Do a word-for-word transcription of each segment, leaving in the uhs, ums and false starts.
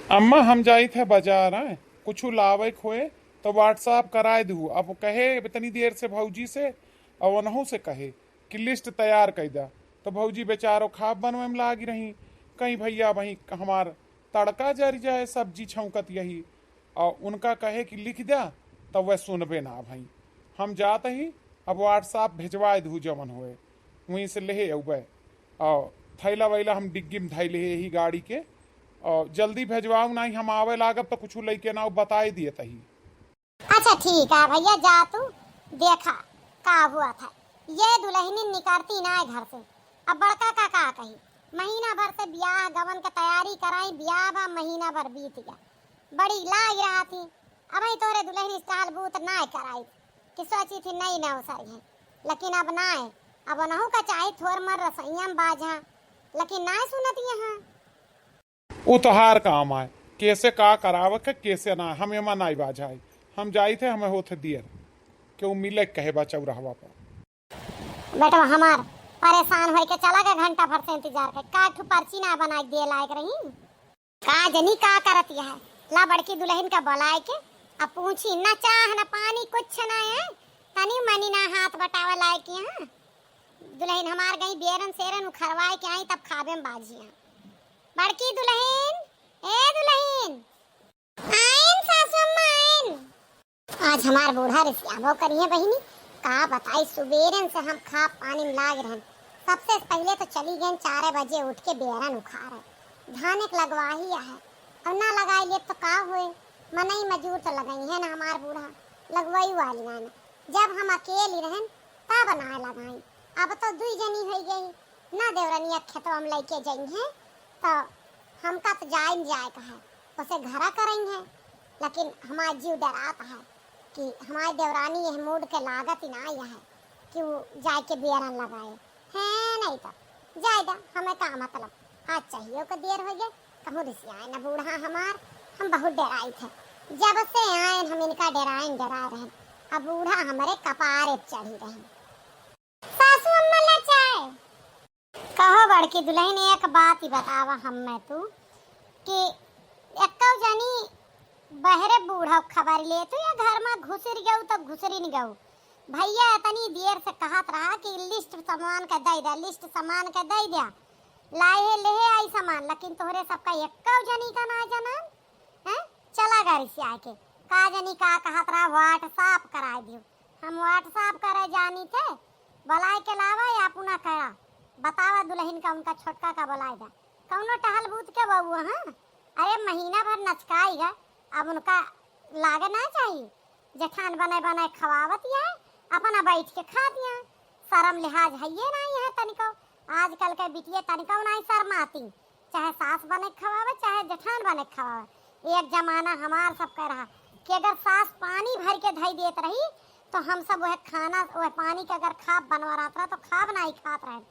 अम्मा, हम जाइत है बाजार, हैं, कुछ लावे खोए तो WhatsApp कराए दू। अब कहे इतनी देर से भौजी से और उनहू से कहे कि list तैयार कर दा, तो भौजी बेचारो खाब बनवे में लागी रही। कहीं भैया वहीं हमार तड़का जर जाए, सब्जी छौंकत यही, और उनका कहे कि लिख द्या, तो वह सुनबे ना भाई। हम जात ही, अब WhatsApp भेजवाए दू जवन होए, वहीं से लेहे अउबे। और थैला वैला हम डिग्गी में धैले ही गाड़ी के, और जल्दी भेजवाऊ, नहीं हम आवे लागब तो कुछ लइके ना बताए दिए तही। अच्छा ठीक है भैया, जा तू देखा का हुआ था। ये दुलहिनी निकरती ना है घर से, अब बड़का का का कही। महीना भर से ब्याह गवन के तैयारी कराई, ब्याह बा, महीना भर बीत गया, बड़ी लाग रहा थी। अब ही तोरे दुलहिनी साल बूत ना कराई कि सोची थी नई नौसर है, लेकिन अब ना है। अब उनहू का चाहे थोर मर रसोइया में बाझा, लेकिन ना सुनत यहाँ। वो तोहार काम आए, कैसे का करावे के, कैसे ना, हम एमा नाई बाझाई। हम जाई थे, हमें होत है दियर, केहू मिले के कहे बा चौराहवा पर। बेटवा हमार परेशान होई के चला गए, घंटा भर से इंतजार कर, का ठू पर्ची ना बनाई दे लायक रही। का जनी का करत यह, ला बड़की दुलहिन का बुलाए के, अब पूछी, न चाह न पानी कुछ ना है, तनी मनी ना हाथ बटावे लायक यहाँ। दुलहिन हमार गई बेरन सेरन उखरवाए के आई, तब खाबे में बाझी यहाँ। बड़की दुलहिन, ए दुलहिन। आइन सासू अम्मा, आइन। आज हमार बूढ़ा रिसियाबो करिहे बहिनी, का बताई, सुबेरन से हम खाब पानी में लाग रहन। सबसे पहिले तो चली गए चार बजे उठ के बेरन उखारे, धान एक लगवाही आहे, और ना लगाई ले तो का होए, मनई मजूर तो लगई है ना हमार बूढ़ा, लगवाई वाली ना, ना। जब हम अकेली रहन तब ना लगाई, अब तो दुई जनी होई गई, ना देवरनिया खेतवा में लइके जइहें, तो हमका तो जाए न जाए का है, उसे घरा करइहें। लेकिन हमार जीव डरात है कि हमार देवरानी यह मूड के लागत ही ना यह कि वो जाए के बेरन लगाए। हैं, नहीं तो जाए दा, हमें का मतलब, आज चाहिए ओके देर हो गए, कहूँ रिसियाए ना बूढ़ा हमार, हम बहुत डराई थे। जब से आए हम इनका डराए न डरा रहे, अब बूढ़ा हमारे कपारे पे चढ़ी रहे। सासू अम्मा ले चाय। कहो बड़की दुलहिन, एक बात ही बतावा हम्मे तू कि एक्को जनी बहरे बूढ़ा खबर ले तू या घर में घुसर गऊ तो घुसरिन गऊ। भैया इतनी देर से कहत रहा कि list सामान के दे दे, list सामान के दे दे, लाए है लेहे आई सामान, लेकिन तोहरे सबका एक्को जनी का ना जनन, हैं? चला गरी से आके का जनी का कहत रहा, WhatsApp कराए दियो। हम WhatsApp करे जानी थे, बुलाए के लावा या अपना करा, बतावा दुलहिन का उनका छोटका का बुलाए दा। कौनो टहल बूत के बउआ, हाँ? अरे महीना भर नचकाई गए, अब उनका लागे ना चाहिए, जेठान बने बने खवावत या, अपना बैठ के खात या, शरम लिहाज है ये ना यहाँ तनिको। आजकल के बिटिये तनिको ना शर्माती, चाहे सास बने खवावे, चाहे जेठान बने खवावे। एक जमाना हमार सब कह रहा कि अगर सास पानी भर के धई देत रही, तो हम सब वह खाना, वह पानी के अगर खाब बनवा रहत रहा, तो खाब नाही खात रहे,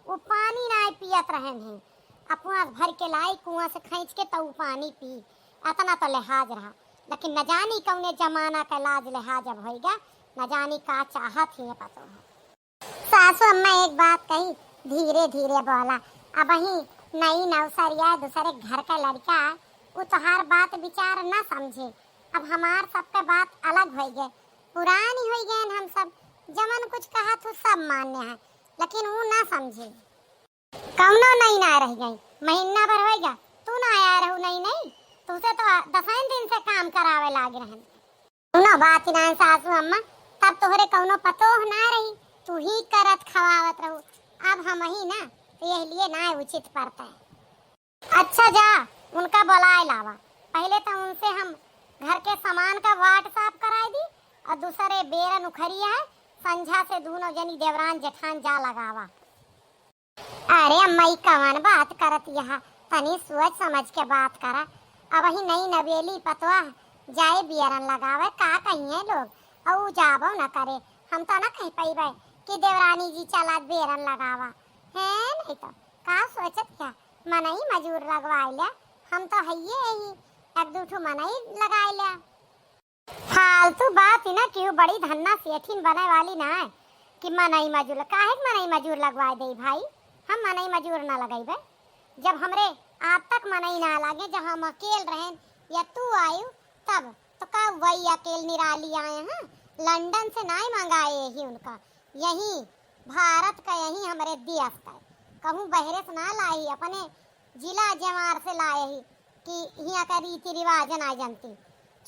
वो पानी नाही पियत रहे हैं। अपना भर के लाई कुआं से खींच के, तो वो पानी पी, इतना तो लिहाज रहा। लेकिन न जानी कौने जमाना का लाज लिहाज अब होइगा, न जानी का चाहत ही पतो है। सासू अम्मा एक बात कही, धीरे धीरे बोला। अब ही नई नौसरिया दूसरे घर का लड़का, उ तोहार बात विचार ना समझे। अब हमार सबके बात अलग होई गए, पुरानी होई गए हम सब। जमन कुछ कहा तू सब मान्य है, लेकिन उ ना समझे। कौनो नई ना रह गई, महीना भर होई गया, तू ना आया रहू नई नई, तुझसे तो दसैन दिन से काम करावे लागे रहन। कौनो बात ना सासू अम्मा, तब तोहरे कौनो पतोह ना रही, तू ही करत खवावत रहू। अब हम ही ना, तो यह लिए ना उचित पड़ता है। अच्छा जा, उनका बुलाए लावा। पहले तो उनसे हम घर के सामान का WhatsApp कराए दी और दूसरे बेरन उखरिया है, संझा से दोनों जनी देवरान जेठान जा लगावा। अरे अम्मा, ई कवन बात करत यहा? तनी सोच समझ के बात करा। अब ही नई नवेली पतवा जाए बेरन लगावे, का कहिए लोग? और उ जाबो न करे, हम तो न कह पइबे कि देवरानी जी चला बेरन लगावा, है नहीं तो का सोचत क्या? मनई मजूर लगवाए लिया, हम तो हइये ही, एक दू ठो मनई लगाए लिया। फालतू बात ही ना, केहू बड़ी धन्ना सेठिन बने वाली ना है कि मनई मजूर, काहे के मनई मजूर लगवाए दे भाई? हम मनई मजूर ना लगइबे। जब हमरे आज तक मनई ना लागे, जब हम अकेल रहेन या तू आयु तब। तो का वही अकेल निराली आए हैं? लंदन से नाई मंगाए ही उनका, यही भारत का, यही हमरे देश का। कहूँ बहरे से ना लाई, अपने जिला जवार से लाए ही कि हियाँ का रीति रिवाज ना जानती।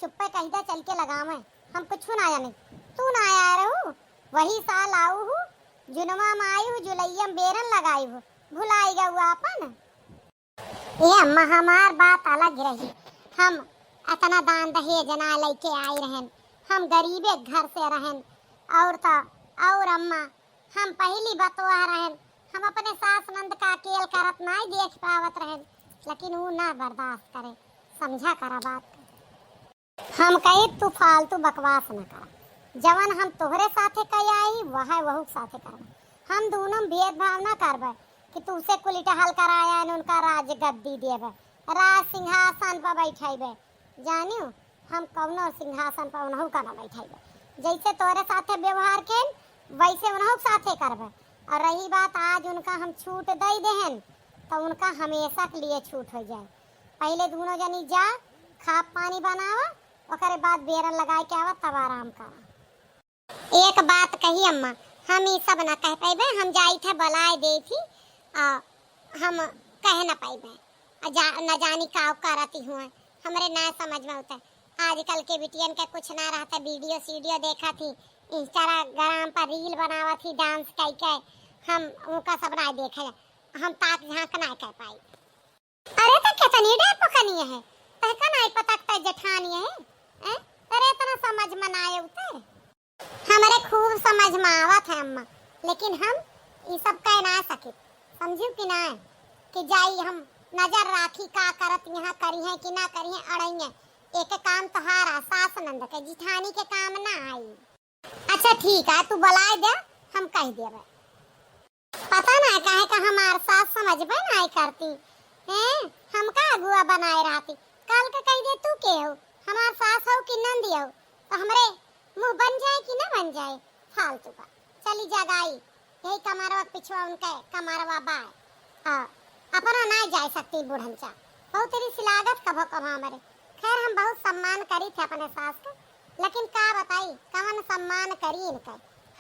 चुप्पे कही दे चल के लगावे, हम कुछ ना जाने। तू ना आया रहू, वही साल आऊ हूँ, जुनवा में आई हूँ, जुलैया में बेरन लगाई हूँ, भुलाई गऊ आपन। ए अम्मा, हमार बात अलग रही। हम अतना दान दहेज ना लइके आई रहन, हम गरीबे घर से रहन। और त और अम्मा, हम पहली बतवा रहन, हम अपने सास नंद का अकेल करत नाई देख पावत रहन, लेकिन ऊ ना बर्दाश्त करे। समझा करा बात। हम कही, "तू फालतू बकवास न करा, जवन हम तोहरे साथे कई आई, वह वहू के साथे करबे। हम दोनों में भेदभाव ना करबे कि तू से कुल टहल कराया न उनका राज गद्दी देबे, राज सिंहासन पर बैठेबे। जानियो, हम कौनो सिंहासन पर उनहू का ना बैठेबे। जैसे तोहरे साथे व्यवहार केन, वैसे उनहू के साथे करबे। और रही बात आज उनका हम छूट दे देहन, तो उनका हमेशा के लिए छूट हो जाए। पहले दोनों जनी जा, खा पानी बनावा, ओकरे बाद बेरन लगाए के आवा, तब आराम करा।" एक बात कही अम्मा, हम ई सब ना कह पाइबे, हम जाई थे बुलाए दे थी, आ, हम कह ना पाइबे, आ जा, न जानी का करती हुए, हमरे ना समझ में होता। आजकल के बिटियन के कुछ ना रहता, वीडियो सीडियो देखा थी, Instagram पर रील बनावा थी, डांस कई के, हम उनका सब ना देखे, हम ताक झांक ना कह पाई। अरे, त केतनी डेर पकनिया है, तहका नाई पता कि तै जेठानिया है, हैं? तोरे इतना समझ में ना आए उतर। हमरे खूब समझ में आवत है अम्मा, लेकिन हम ई सब कह ना सकित, समझियो कि ना, कि जाई हम नजर राखी का करत यहाँ करी है कि ना करी है, अड़ई है। एक काम तोहारा सास नंद के, जिठानी के काम ना आई। अच्छा ठीक है, तू बुलाए दे, हम कह देबे। पता ना काहे का हमार सास समझबे नाई करती। हैं, हमका अगुआ बनाए रहती। काल का कह दे तू के हो, हमार सास हो कि नंदी हो, तो हमरे मुंह बन जाए कि ना बन जाए, फालतू का। चली जगाई, यही कमरवा के पिछवा उनके कमरवा बाय। हाँ, अपना ना जाए सकती बुढ़नचा, बहुत रिस लागत कभो कभो हमरे। खैर, हम बहुत सम्मान करी थे अपने सास का, लेकिन का बताई, कवन सम्मान करी इनके।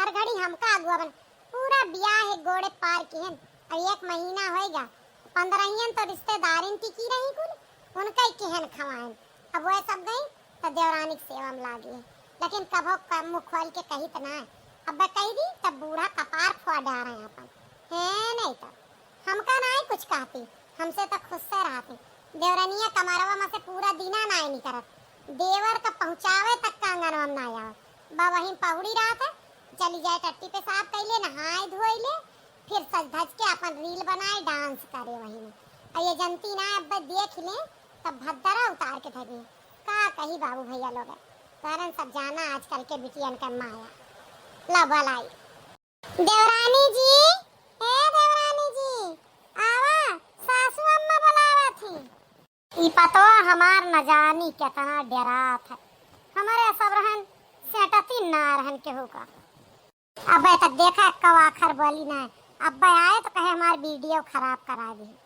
हर घड़ी हमका अगुआ बन, पूरा बियाह एक गोड़े पार किहन, अब एक महीना होएगा, पंद्रहियन तो रिश्तेदारिन टिकी रही कुल, उनका ही किहन खवाएन। अब वह सब गई तो देवरानी की सेवा में लागी है, लेकिन कभो क-, मुँह खोल के कही तो ना है। अब वह कही दी तब बूढ़ा कपार फोड़ डारे हैं अपन, है नहीं तो। हमका नाई कुछ कहती, हमसे तो खुश से रहती। देवरनिया कमरवा में से पूरा दिना नाई निकरत, देवर का पहुँचावे तक का आंगनवा में नाई आवत। बा वहीं पहुड़ी रहत है, चली जाए टट्टी पेशाब कैले, नहाए धोए ले, फिर सज धज के अपन रील बनाए, डांस करे वहीं में। और ये जनती ना अब देख ले तब भद्दरा उतार के धरी। का कही बाबू भैया लोग, तोरन सब जाना आजकल के बिटियन का माया। ला भलाई। देवरानी जी, ए देवरानी जी, आवा, सासू अम्मा बुलावत ही। ई पतवा हमार न जानी केतना डेरात है, हमरे सब रहन सेटती ना रहन केहू का। अबे तक देखा कवा आखर बोली ना, अब्बे आए तो कहे हमार वीडियो खराब करा दी।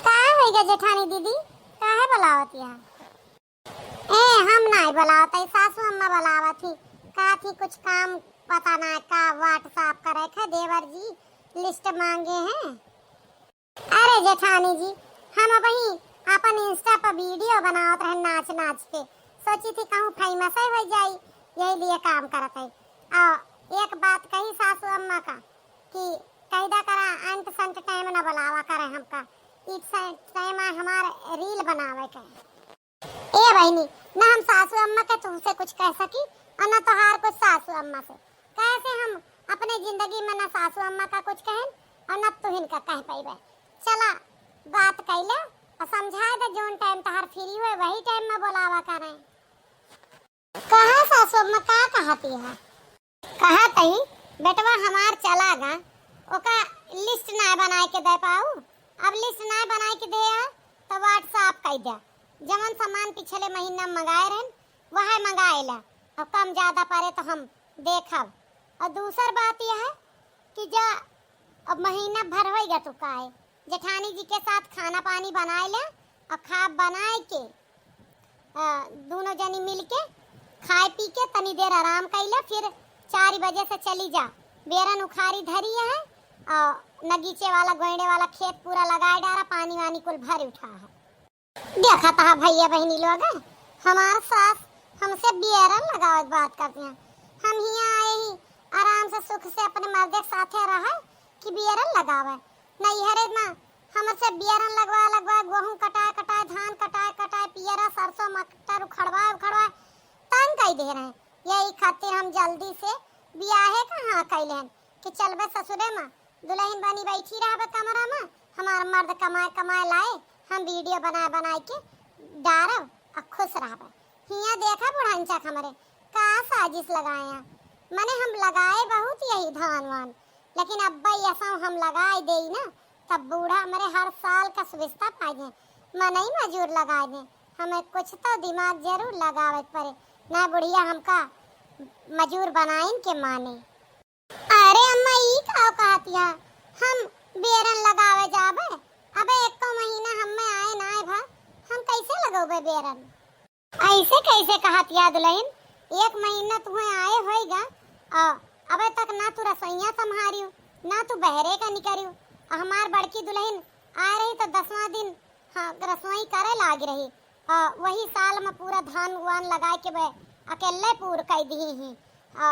का होइगा जेठानी दीदी, काहे बुलावत यहाँ? ए, हम नाई बुलावत हई, सासू अम्मा बुलावत ही। कहत ही कुछ काम पता ना का WhatsApp करे थे देवर जी, लिस्ट मांगे हैं। अरे जेठानी जी, हम अबही अपन Insta पर वीडियो बनावत रहे नाच नाच के, सोची थी कहूँ फेमस है हो जाई, यही लिए काम करत है। और एक बात कही सासू अम्मा का कि कैदा करा अंट संट टाइम न बुलावा करे हमका, इस टाइम हमार रील बनावे के। ए बहिनी, ना हम सासू अम्मा के तुमसे कुछ कह सकी और ना तोहार कुछ सासू अम्मा से। कैसे हम अपने जिंदगी में ना सासू अम्मा का कुछ कहन और ना तुहिन का कह पइबे। चला बात कैले और समझाए दे, जोन टाइम तोहार फ्री हुए वही टाइम में बोलावा करें। कहा सासू अम्मा का कहती है? कहत हई, "बेटवा हमार चला गा, ओका लिस्ट ना बनाए के दे पाऊ। अब लिस्ट ना बनाए के दे आ, तो WhatsApp कई दे। जवन सामान पिछले महीना मंगाए रहन, वह मंगाए ला। अब कम ज्यादा पड़े तो हम देखब। और दूसर बात यह है कि जा, अब महीना भर होइगा तू काहे, जेठानी जी के साथ खाना पानी बनाए ले और खा बनाए के, अ, दोनों जनी मिल के खाए पी के तनी देर आराम कइले, फिर चार बजे से चली जा। बेरन उखारी धरी है और नगीचे वाला, गोइड़े वाला खेत पूरा लगाए डारा, पानी वानी कुल भर उठा है। देखत हा भइया बहिनी लोग, हमार सास हमसे बियरन लगावत बात करती हैं। हम हियाँ आए ही आराम से सुख से अपने मर्दे के साथे रहे कि बियरन लगावे। नैहरे में हमसे बियरन लगवा लगवा, गोहूँ कटाए कटाए, धान कटाए कटाए, पियरा सरसों मटर उखड़वाए उखड़वाए तंग कई दे रहे। यही खातिर हम जल्दी से बियाहे का हाँ कइलेन कि चलबे ससुरे में, दुलहिन बनी बैठी रहबे कमरा में, हमार मर्द कमाए कमाए लाए, हम वीडियो बनाए बनाए के डारब आ खुश रहबे। हियाँ देखा बुढ़ंचा हमरे का साजिश लगाए हैं। मने हम लगाए बहुत यही धान वान, लेकिन अब्बा ये सब हम लगाए देई ना, तब बूढ़ा हमरे हर साल का सुविस्ता पाए दे, मनई मजूर लगाए दे। हमें कुछ तो दिमाग जरूर लगावे के पड़े, ना बुढ़िया हमका मजूर बनाइन के माने। अरे अम्मा, ई का कहतिया? हम बेरन लगावे जाबे? अबे एको महीना हम्मे आए ना आए भा, हम कैसे लगौबे बेरन? ऐसे कैसे कहतिया दुलहिन? एक महीना तुहे आए होइगा, आ अबे तक ना तू रसोइया संभारियो, ना तू बहरे का निकरियो। आ हमार बड़की दुलहिन आए रही तो दसवाँ दिन, हाँ, रसोई करे लाग रही। आ वही साल में पूरा धान वान लगाए के बे अकेले पूर कई दिही ही। आ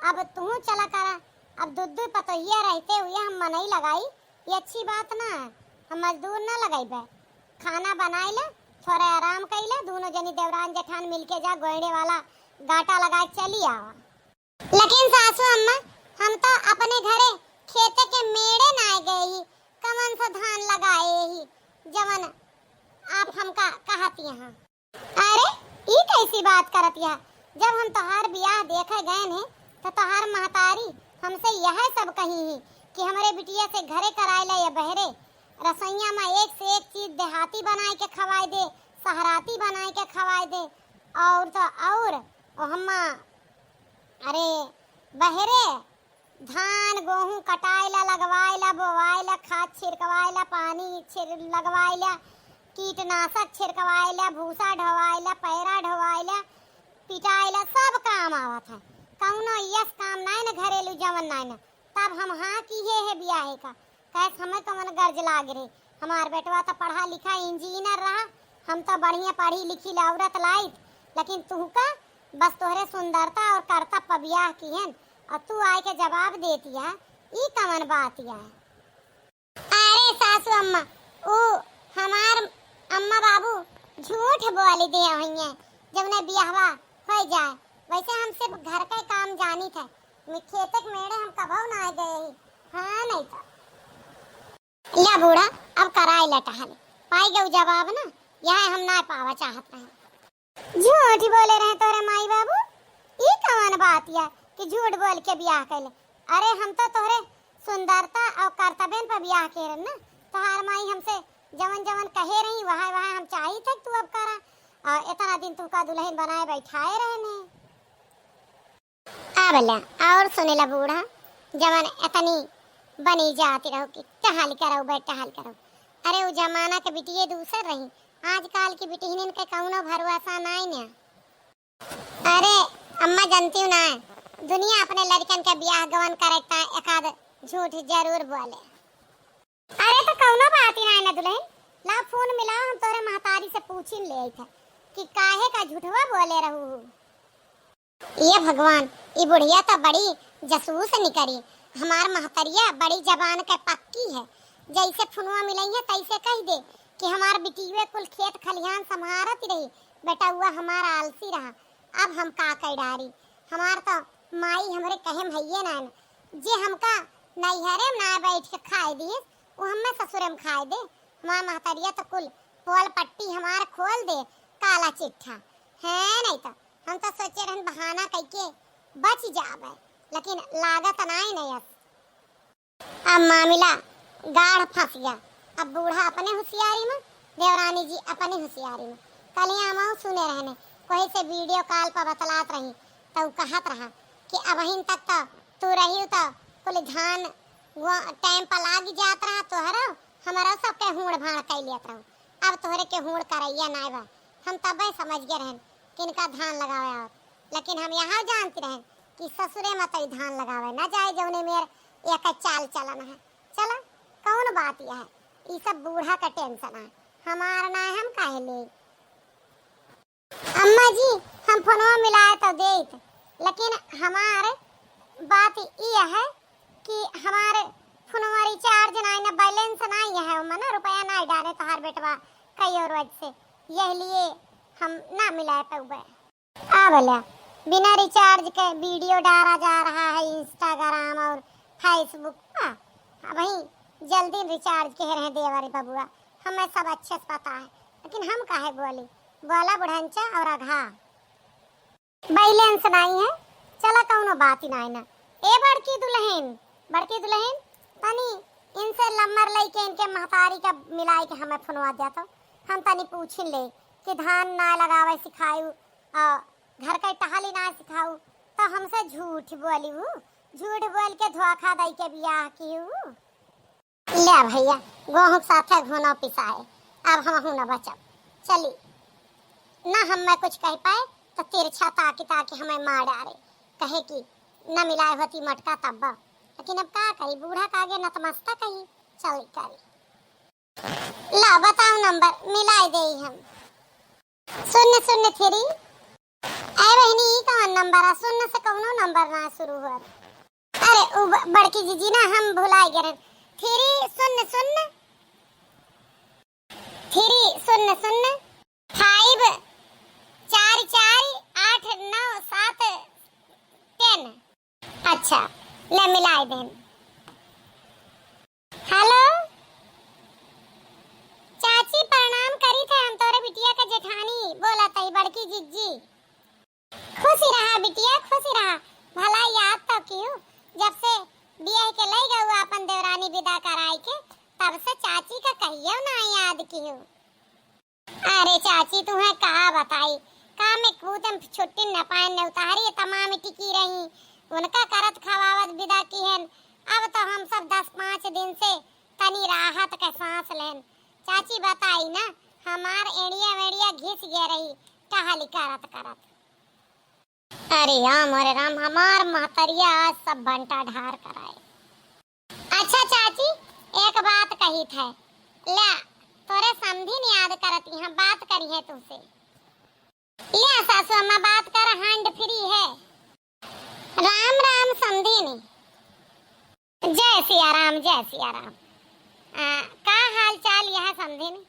अब तू चला करा, अब दू दू पतोहिया रहते हुए हम मनई लगाई, ये अच्छी बात ना है। हम मजदूर ना लगइबे, खाना बनाइला, थोड़ा आराम कइला, दोनों जनी देवरान जेठान मिलके जा गोइड़े वाला गाटा लगा के चली आवा। लेकिन सासू अम्मा, हम तो अपने घरे खेते के मेड़े ना गए ही, कमन सा धान लगाए ही, जवन आप हमका कहत यहाँ। अरे, ई कैसी बात करत या? जब हम तोहार बियाह देखे गए ने, तो तोहार महतारी हमसे यह सब कही ही कि हमरे बिटिया से घरे कराए ला या बहरे। रसोइया में एक से एक चीज देहाती बनाए के खवाए दे, सहराती बनाए के खवाए दे, और तो और, ओ हम्मा, अरे, बहरे धान, गोहूँ कटाइला, लगवाइला, बोवाइला, खाद छिड़कवाइला, पानी छिड़-, लगवाइला, कीटनाशक छिड़कवाइला, भूसा ढोवाइला, पैरा ढोवाइला, पिटाइला, सब काम आवत है। कौनो यस काम नाई न घरेलू जवन नाई न। तब हम हाँ किहे है बियाहे का। कैस हमें तो मन गर्ज लाग रहे। हमार बेटवा तो पढ़ा लिखा इंजीनियर रहा, हम तो बढ़िया पढ़ी लिखी ला औरत लाइत, लेकिन तुहका बस तोहरे सुंदरता और करतब पर बियाह किहन, और तू आए के जवाब देतिया, ई कवन बात या? अरे सासू अम्मा, ऊ हमार अम्मा बाबू झूठ बोली दे हुइये, जब ने बियाहवा हो जाए, वैसे हम सिर्फ घर के काम जानी थे, खेते के मेड़े हम कबहू ना गए ही। हाँ, नहीं तो। या बूढ़ा, अब कराई ला टहल। पाई गऊ जवाब ना, यह हम ना पावा चाहत रहे। झूठ बोले रहे तोहरे माई बाबू? ई कवन बात या कि झूठ बोल के बियाह कैले? अरे, हम तो तोहरे सुंदरता और कर्तव्यन पर बियाह के रहन ना। तोहार माई हमसे जवन जवन कहे रही, वहाँ वहाँ हम चाही थे तू अब करा। और इतना दिन तू का दुल्हन बनाए बैठाए रहने। अब ले, और सुने ला बूढ़ा, जवन इतनी बनी जाती रहो कि टहल करो बे, टहल करो। अरे, उ जमाना के बिटिये दूसर रही, आजकल की बिटिहनिन के कौनो भरोसा नाई ने। अरे अम्मा, जानती हूँ ना, दुनिया अपने लड़कन के बियाह गवन करे ता एकाध झूठ जरूर बोले। अरे, तो कौनो बात ही नाई ना दुल्हन, ला फोन मिलाओ, हम तोहरे महतारी से पूछिन ले आई थे कि काहे का झूठवा बोले रहू। ये भगवान, ई बुढ़िया तो बड़ी जसूस निकरी। हमार महतरिया बड़ी जबान के पक्की है। जैसे फुनवा मिलई है, तैसे कह दे कि हमार बिटिये कुल खेत खलिहान संभारत रही, बेटउआ हमार आलसी रहा। अब हम का कई डारी? हमार तो माई हमरे कहे में हइये ना, जे हमका नैहरे में ना बैठ के खाए दिहिस, वो हमें ससुरे में खाए दे। हमार महतरिया तो कुल पोल पट्टी हमार खोल दे, काला चिट्ठा है। नहीं तो हम तो सोचे रहन बहाना कइके बच जाबे, लेकिन लागत नाई नयस। अब मामला गाढ़ फंस गया। अब बूढ़ा अपने होशियारी में, देवरानी जी अपने होशियारी में। कलिया माऊ सुने रहने, कोई से वीडियो कॉल पर बतलात रही, तो उ कहत रहा कि अबहिन तक तो तू रही तो कुल धान वो टाइम पर लाग जात रहा तोहरो, हमरा सबके हूड़ भाड़ कइ लेत रहू। अब तोहरे के हूड़ करइया नाय बा। हम तबे समझ गए रहन कि इनका धान लगावे आवत, लेकिन हम यहाँ जानती रहन कि ससुरे में तई धान लगावे ना जाए, जौने मेर एक चाल चलन है। चला, कौन बात यह है, ई सब बूढ़ा का टेंशन है, हमार ना है, हम काहे ले। अम्मा जी, हम फोनवा मिलाए तो देत, लेकिन हमार बात ई है कि हमार फोनवा रिचार्ज नाई ना, बैलेंस नाई है, ओमा ना रुपया नाई डारे तोहार बेटवा कई और वजह से, यही लिए हम ना मिलाए पउबे। आ भला, बिना रिचार्ज के वीडियो डारा जा रहा है Instagram और Facebook पर। अबहीं जल्दी रिचार्ज के रहे देवर बबुआ, हमें सब अच्छे से पता है, लेकिन हम काहे बोली, बोला बुढ़ंचा और अघा। बैलेंस नाई है, चला कौनो बात ही नाई ना। ए बड़की दुल्हन, बड़की दुल्हन, तनी इनसे नंबर लेके इनके महतारी का मिलाई के हमें फोनवा दिया तो हम तनी पूछिन ले कि धान ना लगावे सिखायू, आ, घर का टहली ना सिखाऊ, तो हमसे झूठ बोली ऊ, झूठ बोल के धोखा दई के बियाह की ऊ। ले भैया, गोहूँ के साथे घुनो पिसाए, अब हमहू न बचब। चली, ना हम मैं कुछ कह पाए, तो तिरछा ताकि ताकि हमें मार डारे, कहे कि न मिलाए होती मटका तब्बा। लेकिन अब का करी, बूढ़ा का आगे नतमस्तक ही। चली करी। ला बताओ नंबर, मिलाए देई हम। शून्य शून्य थ्री। ए बहिनी, ई कौन नंबर है? शून्य से कौनो नंबर ना शुरू हुआ। अरे, उ ब-, बड़की जीजी ना, हम भुलाए गए रहन। थ्री शून्य शून्य, थ्री शून्य शून्य, फाइव चार चार आठ नौ सात टेन। अच्छा, ले मिलाए देन। हेलो, चाची प्रणाम करी थे, हम तोरे बिटिया के जेठानी बोला तई, बड़की जिज्जी। खुशी रहा बिटिया, खुशी रहा। भला याद तो किहू, जब से बियाह के लई गऊ अपन देवरानी विदा कराई के, तब से चाची का कहियो ना याद किहू। अरे चाची, तुम्हें का बताई, काम में कूदम छुट्टी न पाए, न उतारी, तमाम टिकी रही, उनका करत खवावत विदा किहन। अब तो हम सब दस पाँच दिन से तनी राहत के सांस लेन। चाची बताई ना, हमार एड़िया वेड़िया घिस गए रही, टहली करत करत। अरे राम, अरे राम, हमार महतरिया आज सब भंटा ढार कराए। अच्छा चाची, एक बात कही थे, ल्या, तोरे समधिन याद करती हैं, बात करी है तुमसे। ल्या सासू अम्मा, बात कर, hand free है। राम राम समधिन। जय सिया राम, जय सिया राम। आ, का हाल चाल यह समधिन?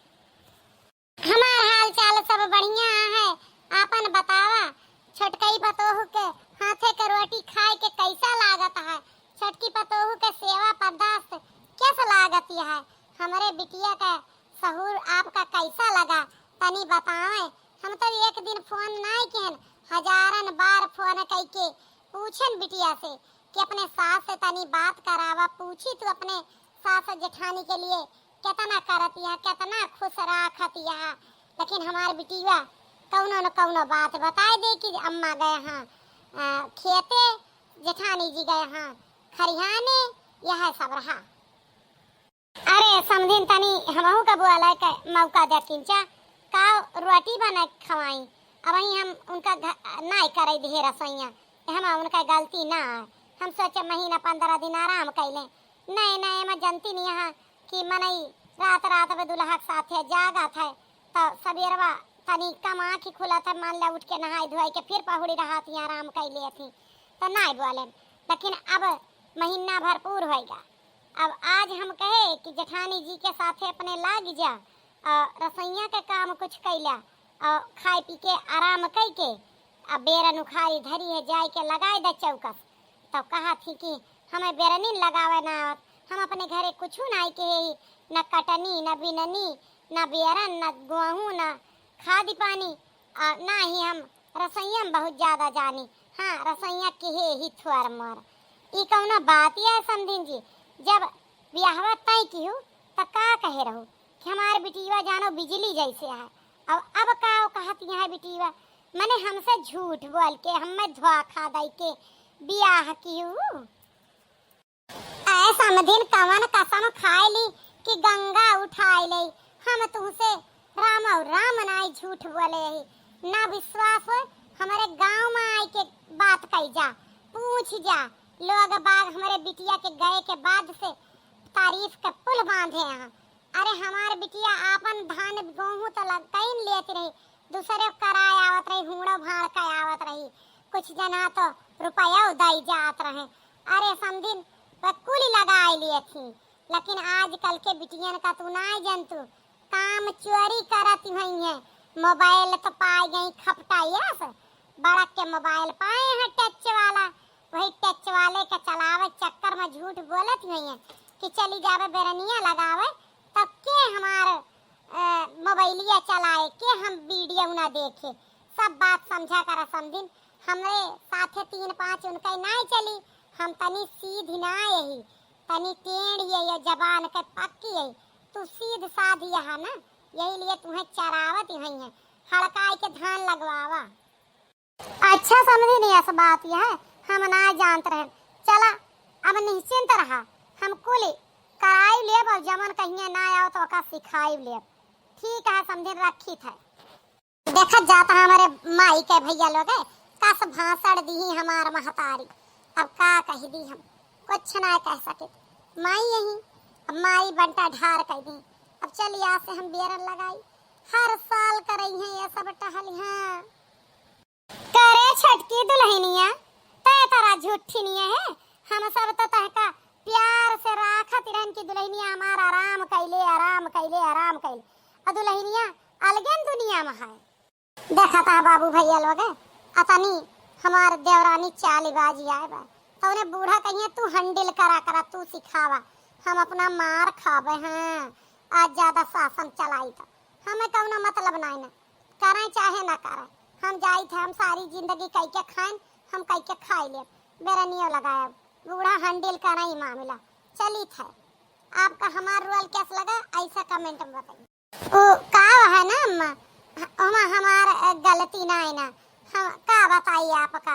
हमार हाल चाल सब बढ़िया है, आपन बतावा। छोटकई पतोह के हाथे के रोटी खाए के कैसा लागत है? छोटकी पतोह के सेवा बर्दाश्त कैसा लागत है? हमरे बिटिया का सहूर आपका कैसा लगा, तनी बतावें। हम तो एक दिन फोन नाई किहन, हजारन बार फोन कई के पूछन बिटिया से कि अपने सास से तनी बात करावा, पूछी तू अपने सास जेठानी के लिए केतना करत यहाँ, केतना खुश राखत यहाँ। लेकिन हमार बिटिया कौनो न कौनो बात बताए दे कि अम्मा गए हाँ, आ, खेते, जेठानी जी गए हाँ खरिहाने, यह सब रहा। अरे समधिन, तनी हमहू का बुआला के मौका दे किंचा, का रोटी बना के खवाई। अब वहीं हम उनका घ-, नाई करे दिहे रसोइया, हम उनका गलती ना है। हम सोचे महीना पंद्रह दिन आराम कैले। नहीं, नहीं, मैं जानती नहीं यहाँ कि मनई रात रात में दुल्हा के साथे जागत है, तो सबेरवा तनी कम आँखी खुलत है, मान ले उठ के नहाई धोई के फिर पहुड़ी रहत ही, आराम कैले थी, तो नाई बोले। लेकिन अब महीना भरपूर होएगा। अब आज हम कहे कि जेठानी जी के साथे अपने लाग जा, और रसोइया के काम कुछ कैला, और खाए पी के आराम कई के, अब बेरन उखारी धरी है, जाए के लगाए दे चौकस। तब कहा थी कि हमें बेरनिन लगावे ना आवत, हम अपने घरे कुछ नाई के ही, न कटनी, न बिननी, न बेरन, न गोहूँ, न खाद पानी, और ना ही हम रसोइया में बहुत ज्यादा जानी। हाँ, रसोइया के हे ही थोर मोर। ई कौनो बात है समधिन जी? जब बियाहवा तय किहू, त का कहे रहू कि हमार बिटिया जानो बिजली जैसे है। अब, अब का कहत यहाँ बिटिया? मने हमसे झूठ बोल के, हमें धोखा दई के बियाह किहू। ऐ समधिन कवन कसम खाए ली कि गंगा उठाए ले, हम तुहसे राम और राम नाई झूठ बोले ही। ना विश्वास होय, हमरे गाँव में आए के बात कही जा, पूछ जा। लोग बाग हमरे बिटिया के गए के बाद से तारीफ के पुल बांधे हैं। अरे हमार बिटिया आपन धान गेहूं तो लग कहीं लेत रही, दूसरे कराए आवत रही, हुड़ो भाड़ के आवत रही, कुछ जना तो रुपया उदाई जात रहे। अरे समधिन, वह कुल लगाए लिए थी, लेकिन आजकल के बिटियन का तू नाई जनतू, काम चोरी करत हुई हैं। मोबाइल तो पाए गई खपटाइया से, बड़क के मोबाइल पाए हैं टच वाला, वही टच वाले के चलावे चक्कर में झूठ बोलत हुई हैं कि चली जावे बेरनिया लगावे, तब के हमार, अ, मोबाइलिया चलाए, के हम वीडियो ना देखे। सब बात समझा करा समधिन, हमरे साथे तीन पाँच उनका नाई चली, हम तनी सीधी ना यही, तनी टेढ़ ये, ये जबान के पक्की है। तू सीध साध यहाँ ना, यही लिए तुम्हें चरावत हुई है, हड़काई के धान लगवावा। अच्छा समधिन, यस बात यह हम ना जानत रहे। चला, अब निश्चिंत रहा, हम कुल कराई लेब और जमन कहिए ना आओ तो ओका सिखाई लेब। ठीक है समधिन, रखी थे। देखत जात है हमरे माई के भैया लोग, कस भाषण दी हमार महतारी। अब का कह दी हम, कुछ ना कह सके। माई यही, अब माई बंटा ढार कह दी। अब चल यहाँ से हम बेरन लगाई, हर साल करई हैं ये सब टहल। हाँ, करे छटकी दुल्हनिया, तय तरा झूठी नहीं है, हम सब तो तहका प्यार से राखत रहन की दुल्हनिया हमार आराम कैले, आराम कैले, आराम कैले। और दुल्हनिया अलगन दुनिया में है। देखत है बाबू भैया लोग, अतनी हमार देवरानी चालीबाजी आए बा, तो उन्हें बूढ़ा कहिए, "तू handle करा करा, तू सिखावा, हम अपना मार खावे हैं, आज ज्यादा शासन चलाई तो हमें कौनो मतलब नहीं ना, करें चाहे ना करें, हम जाइत है, हम सारी जिंदगी कई के खाएन, हम कई के खाई लेब, बेरनियो लगाएब, बूढ़ा handle करें ई मामला।" चलित है, आपका हमार role कैस लगा, ऐसा comment में बताइए। उ का है ना अम्मा, ओमा हमार, अ, गलती ना है ना, हम का बताई आपका,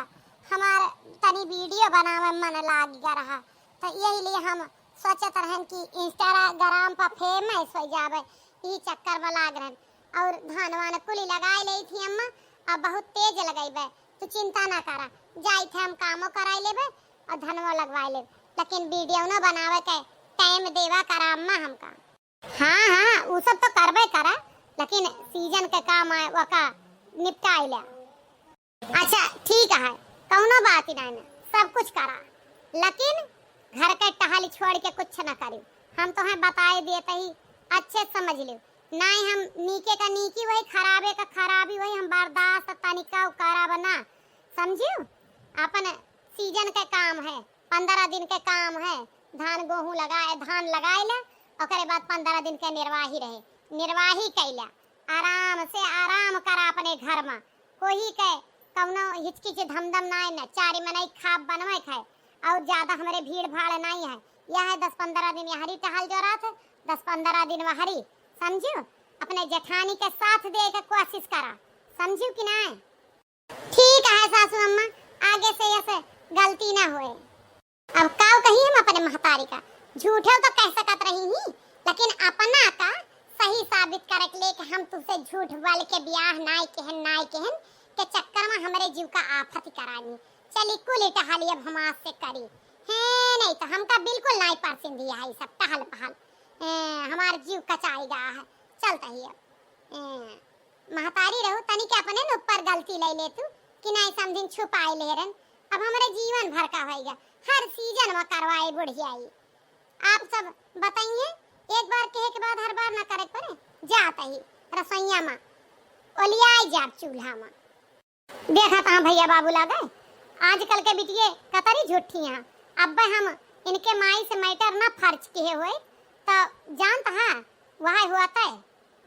हमार तनी वीडियो बनावे मन लाग गया रहा, तो यही लिए हम सोचत रहन कि Instagram पर famous हो जावे, ई चक्कर में लाग रहन। और धान वान कुली लगाए ले थी अम्मा, अब बहुत तेज लगेबे, तू चिंता ना करा, जाई थे हम कामो कराई लेबे और धनवो लगवाए लेबे, लेकिन वीडियो न बनावे के time देवा करा अम्मा हमका। हाँ, हाँ, उ सब तो करबे करा, लेकिन season के काम आए, ओका निपटाई ले। अच्छा, ठीक है, कौनो बात ही नहीं ना, सब कुछ करा, लेकिन घर के टहल छोड़ के कुछ न करी। हम तोहें बताए दिए तही, अच्छे से समझ लियो। नहीं हम नीके का नीकी वही, खराबे का खराबी वही, हम बर्दाश्त तनिका करब ना, समझियो? अपन season के काम है, पन्द्रह दिन के काम है, धान गोहूँ लगाए, धान लगाए ले, ओकरे बाद पन्द्रह दिन के निर्वाही रहे, निर्वाही कैला, आराम से आराम करा अपने घर में, कोही के कौनो हिचकिच धमधम नाय न, चारी मनई खाब बनवे खाए, और ज्यादा हमरे भीड़ भाड़ नाई है, यह है दस पन्द्रह दिन यहरी टहल जो रहत है, दस पन्द्रह दिन वहरी, समझियो? अपने जेठानी के साथ दे के कोशिश करा, समझियो कि नाय? ठीक है सासू अम्मा, आगे से ऐसे गलती ना होए। अब काव कही हम अपने महतारी का, झूठे तो कह सकत रही ही, लेकिन अपना का सही साबित करे के लिए कि हम तुझसे झूठ बोल के ब्याह नाय कहन, नाय कहन के चक्कर में हमरे जीव का आफत करानी। चली कुल टहली अब हम आज से करी, है नहीं तो हमका बिल्कुल नाय पसंद है सब टहल पहल। ए, हमार जीव कचाई गा है, चलता ही अब। ए, महतारी रहू, तनी के अपने न ऊपर गलती ले ले तू कि नाई समझिन छुपाए ले रन। अब हमरे जीवन भर का होइगा, हर season में करवाए बुढ़ियाई। आप सब बताइए, एक बार कहे के बाद हर बार ना करे के पड़े। जात ही रसोइया में ओलियाई जाब चूल्हा में। देखा था भैया बाबू लागे, आजकल के बिटिये कतरी झूठी हैं। अब हम इनके माई से matter ना फर्ज किए हुए, तो जानत है वह हुआ तय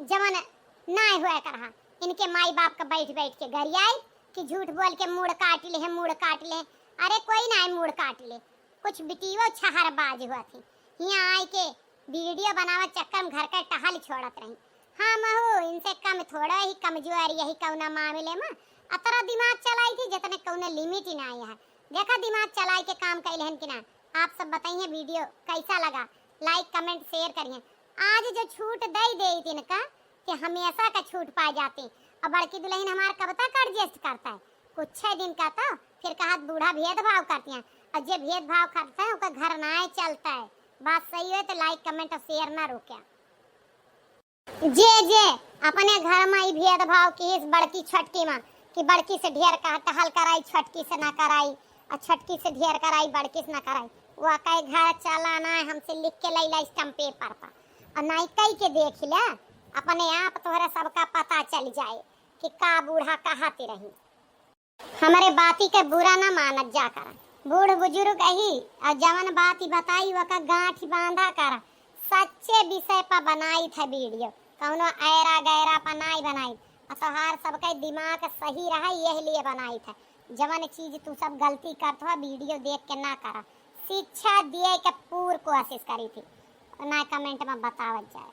जवन नाय हुआ करहा। इनके माई बाप का बैठ बैठ के गरियाई कि झूठ बोल के मूड़ काट ले, मूड़ काट ले। अरे कोई नाय मूड़ काट ले, कुछ बिटियो छहरबाज हुआ थी। हियाँ आए के वीडियो बनावा चक्कर में घर का टहल छोड़त रही। हाँ महू, इनसे कम थोड़ा ही कमजोर यही कौना मामले में अतरा दिमाग चलाई थी जितने कौनो limit ही नाय है। देखा दिमाग चलाई के काम कैले हन कि ना। आप सब बताइए वीडियो कैसा लगा, like comment share करिए। आज जो छूट दे दे इनका कि हमेशा का छूट पा जाती। अब बड़की दुल्हन हमार कब तक एडजस्ट करता है? कुछ दिन का तो फिर कहत बूढ़ा भेदभाव करती हैं। और जे भेदभाव करता है ओकर घर नाय चलता है। बात सही है तो लाइक, कमेंट और शेयर ना रोके। जे जे अपने घर में ई भेदभाव किहिस बड़की छोटकी में कि बड़की से ढेर कहा टहल कराई, छोटकी से ना कराई, और छोटकी से ढेर कराई, बड़की से ना कराई, वो कहे घर चला ना है, हमसे लिख के लैला स्टम्प पेपर पर, और नाई कई के देख ले, अपने आप तोहरे सबका पता चल जाए कि का बूढ़ा कहती रही। हमरे बाती के बुरा ना मानत जा करा। बूढ़ बुजुर्ग अही, और जवन बात ई बताई ओका गांठ बांधा करा। सच्चे विषय पर बनाई थे वीडियो, कौनो ऐरा गैरा पर नाई बनाई। और तोहार सबके दिमाग सही रहा, यही लिए बनाई थे। जवन चीज तू सब गलती करत हो वीडियो देख के ना करा। शिक्षा दिए के पूर कोशिश करी थी, ना कमेंट में बतावत जाए।